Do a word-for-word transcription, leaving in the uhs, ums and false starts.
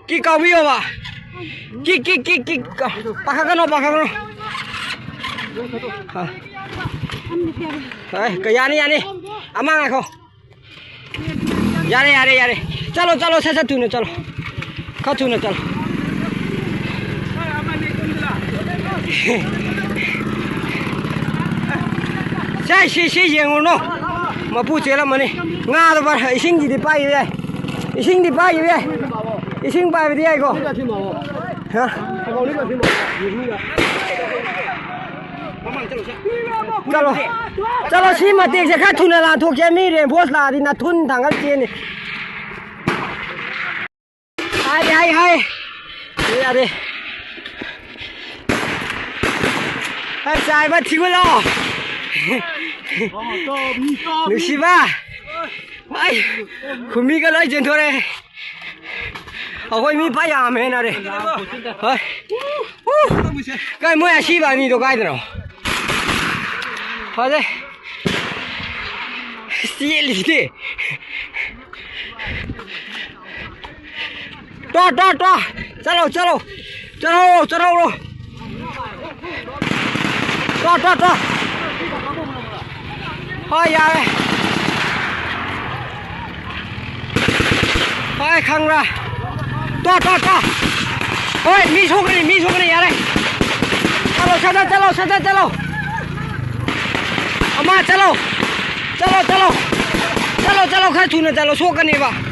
ꯀꯤꯛ ꯀꯥꯎꯕꯤꯌꯣꯕ꯫ ꯀꯤꯛ, ꯀꯤꯛ, ꯀꯤꯛ, ꯀꯤꯛ꯫ ꯄꯥꯈꯠꯀꯅꯣ, ꯄꯥꯈꯠꯀꯅꯣ꯫ ꯑ꯫ ꯑꯦ, ꯀ-, ꯌꯥꯅꯤ, ꯌꯥꯅꯤ꯫ ꯑꯃ ꯉꯥꯏꯈꯣ꯫ ꯌꯥꯔꯦ, ꯌꯥꯔꯦ, ꯌꯥꯔꯦ꯫ ꯆꯠꯂꯣ, ꯆꯠꯂꯣ, ꯁꯠ ꯁꯠ ꯊꯨꯅ ꯆꯠꯂꯣ꯫ ꯈꯔ ꯊꯨꯅ ꯆꯠꯂꯣ꯫ ꯁꯦ, ꯁꯤ, ꯁꯤ ꯌꯦꯡꯉꯨꯅꯣ꯫ ꯃꯄꯨ ꯆꯦꯜꯂꯝꯃꯅꯤ꯫ ꯉꯥꯗꯣ ꯄꯥꯏ-, ꯏꯁꯤꯡꯁꯤꯗꯤ ꯄꯥꯏꯈꯤꯕ ꯌꯥꯏ꯫ ꯏꯁꯤꯡꯗꯤ ꯄꯥꯏꯈꯤꯕ ꯌꯥꯏ꯫ ꯏꯁꯤꯡ ꯄꯥꯏꯕꯗꯤ ꯌꯥꯏꯀꯣ꯫ ꯍꯥ? ꯆꯠꯂꯣ꯫ ꯆꯠꯂꯣ, ꯁꯤ ꯃꯇꯦꯛꯁꯦ ꯈꯔ ꯊꯨꯅ ꯂꯥꯟꯊꯣꯛꯁꯦ꯫ ꯃꯤ reinforce ꯂꯥꯛꯑꯗꯤ ꯅꯊꯨꯟ ꯊꯥꯡꯒꯠ ꯆꯦꯟꯅꯤ꯫ ꯍꯥꯏ, ꯍꯥꯏ, ꯍꯥꯏ꯫ ꯌꯥꯔꯦ꯫ ꯑꯩ ꯆꯥꯏꯕ ꯊꯤꯒꯨꯂꯣ꯫ ꯅꯨꯡꯁꯤꯕ꯫ ꯑꯩ ꯈꯨꯃꯤꯒ ꯂꯣꯏ ꯆꯦꯟꯊꯣꯔꯛꯑꯦ꯫ ꯑꯩꯈꯣꯏ ꯃꯤ ꯐ ꯌꯥꯝꯃꯦ ꯅꯥꯔꯦ꯫ ꯍꯣꯏ꯫ ꯎ! ꯀꯥꯏ ꯃꯣꯏ ꯑꯁꯤꯕ ꯑꯅꯤꯗꯣ ꯀꯥꯏꯗꯅꯣ? ꯐꯖꯩ꯫ ꯆꯦꯜꯂꯤꯁꯤꯗꯤ꯫ ꯇꯣ, ꯇꯣ, ꯇꯣ꯫ ꯆꯠꯂꯣ, ꯆꯠꯂꯣ꯫ ꯆꯠꯍꯧꯔꯣ, ꯆꯠꯍꯧꯔꯣ꯫ ꯇꯣ, ꯇꯣ, ꯇꯣ꯫ ꯍꯣꯏ, ꯌꯥꯔꯦ꯫ ꯍꯣꯏ, ꯈꯪꯕ꯭ꯔꯥ? ꯇꯣ, ꯇꯣ, ꯇꯣ꯫ ꯍꯣꯏ, ꯃꯤ ꯁꯣꯛꯀꯅꯤ, ꯃꯤ ꯁꯣꯛꯀꯅꯤ, ꯌꯥꯔꯦ꯫ ꯆꯠꯂꯣ, ꯁꯠ ꯁꯠ ꯆꯠꯂꯣ, ꯁꯠ ꯁꯠ ꯆꯠꯂꯣ꯫ ꯑꯃ ꯆꯠꯂꯣ꯫ ꯆꯠꯂꯣ, ꯆꯠꯂꯣ꯫ ꯆꯠꯂꯣ, ꯆꯠꯂꯣ, ꯈꯔ ꯊꯨꯅ ꯆꯠꯂꯣ, ꯁꯣꯛꯀꯅꯦꯕ꯫